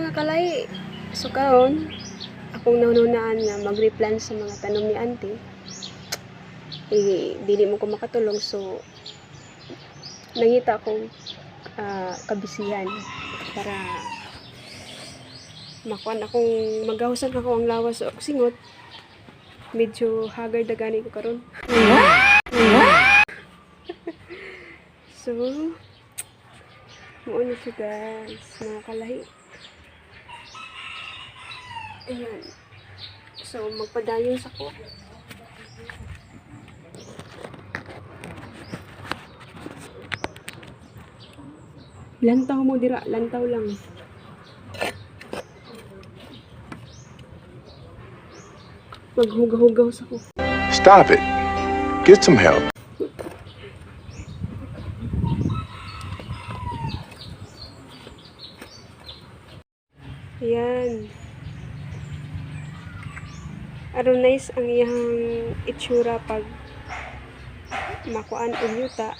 Mga kalahi. So karon akong nahunahunaan nga mag-replant sa mga tanom ni auntie. Eh, dili mo ko makatulong, so nangita akong kabisihan para makuan akong magahusan ako ang lawas o singot. Medyo haggard na gani ko karon. So, mao na siya, guys, mga kalahi. Ayan. So, magpadayon sa ko. Lantaw mo dira, lantaw lang. Maghugaw-hugaw sa ko. Stop it. Get some help. Ayan. Aron nice ang iyang itsura pag makuan og yuta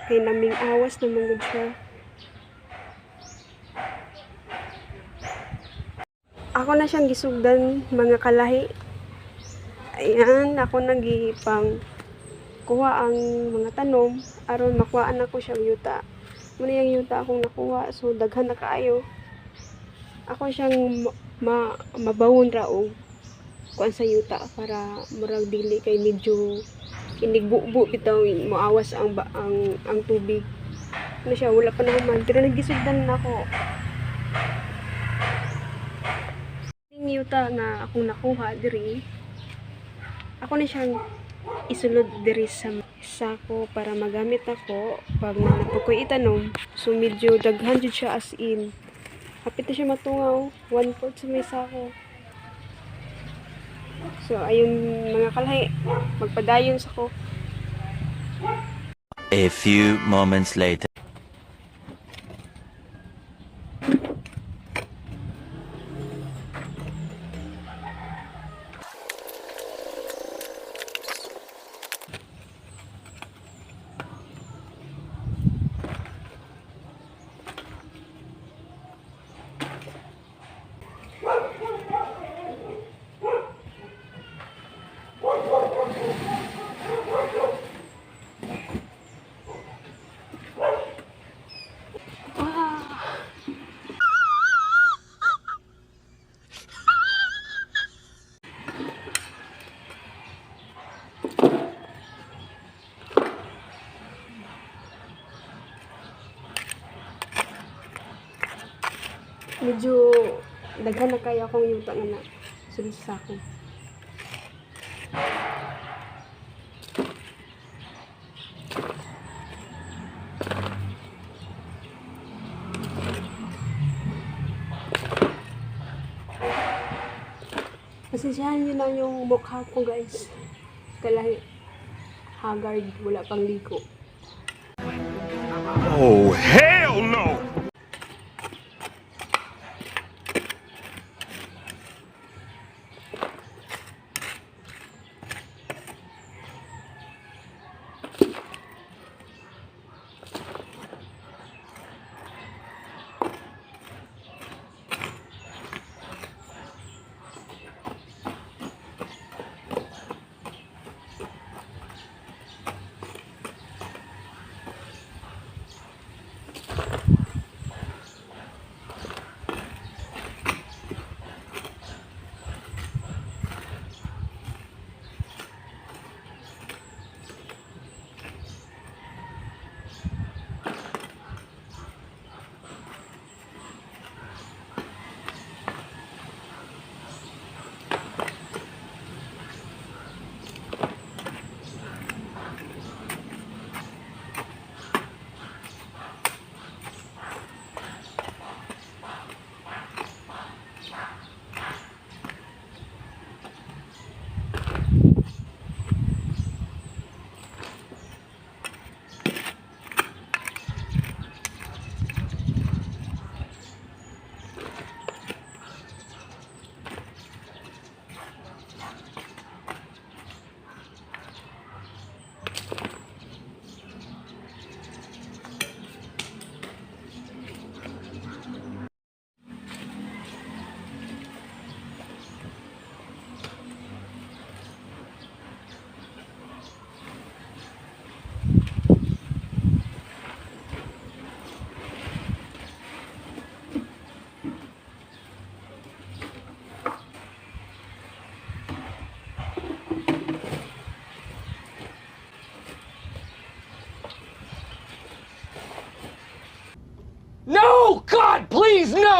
kay naming awas naman gud siya. Ako na siyang gisugdan, mga kalahi. Ayan, ako nagipang kuha ang mga tanom aron makuhaan nako siya og yuta. Muna yung yuta akong nakuha, so daghan na kaayo. Ako siyang mabawon ra og kuan sa yuta para murag dili kay medyo inigbubo bitaw, moawas ang ang tubig. Ano siya, wala pa naman pero nagisugdan na ako. Ning yuta nga akong nakuha diri, ako na siyang isulod diri sa sako para magamit ako pag naa ko'y itanom. So medyo daghan jud siya, as in hapit na siya matungaw, 1/4 sa may sako. So ayun, mga kalahi, magpadayon sa ko. A few moments later. Ah! Medyo daghan na kaya akong yuta nga na sulod sa sako. Pasensyahan nyo lang yung mukha ko, guys. Kalahi, haggard, wala pang liko. Oh, hell no!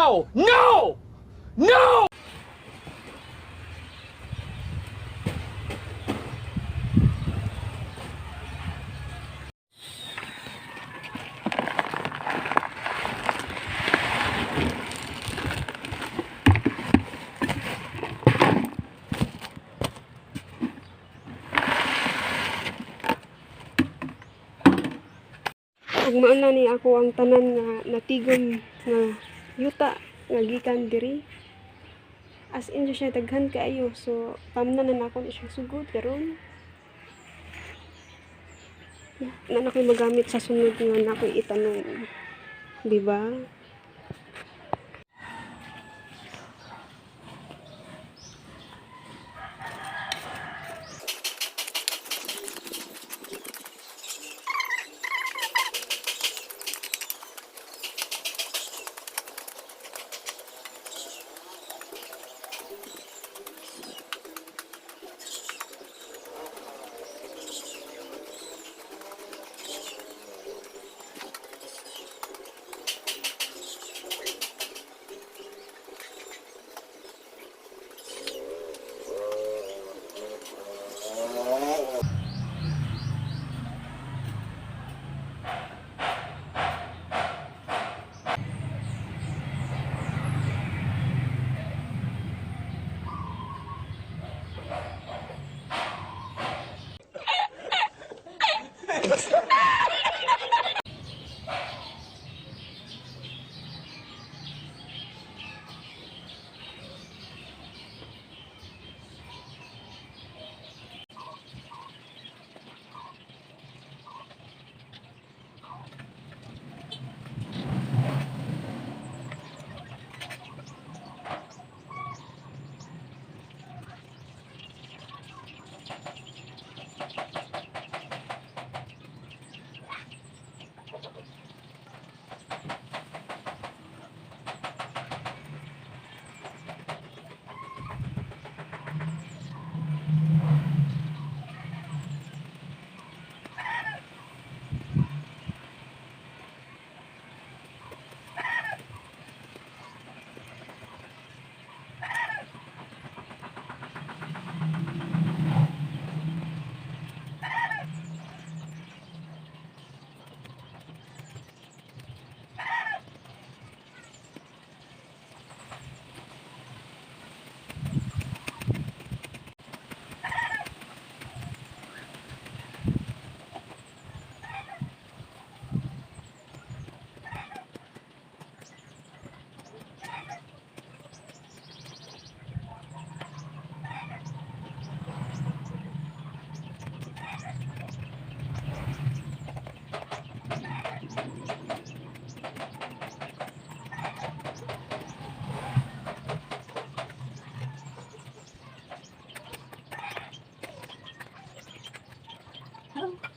No! No! No! Ug mao na ni ako ang tanan nga natigom nga yuta nga gikan diri. As in siya daghan kaayo, so pamna na nako ni siya sugod karon. Na na ko'y magamit sa sunod nga na ako'y itanom. Di ba?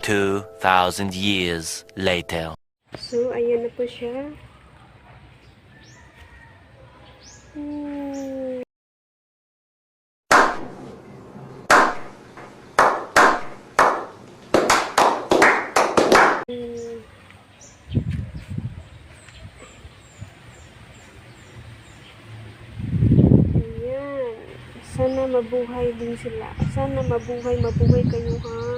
2,000 years later. So, ayan na po siya. Ayan. Sana mabuhay din sila. Sana mabuhay, mabuhay kayo ha.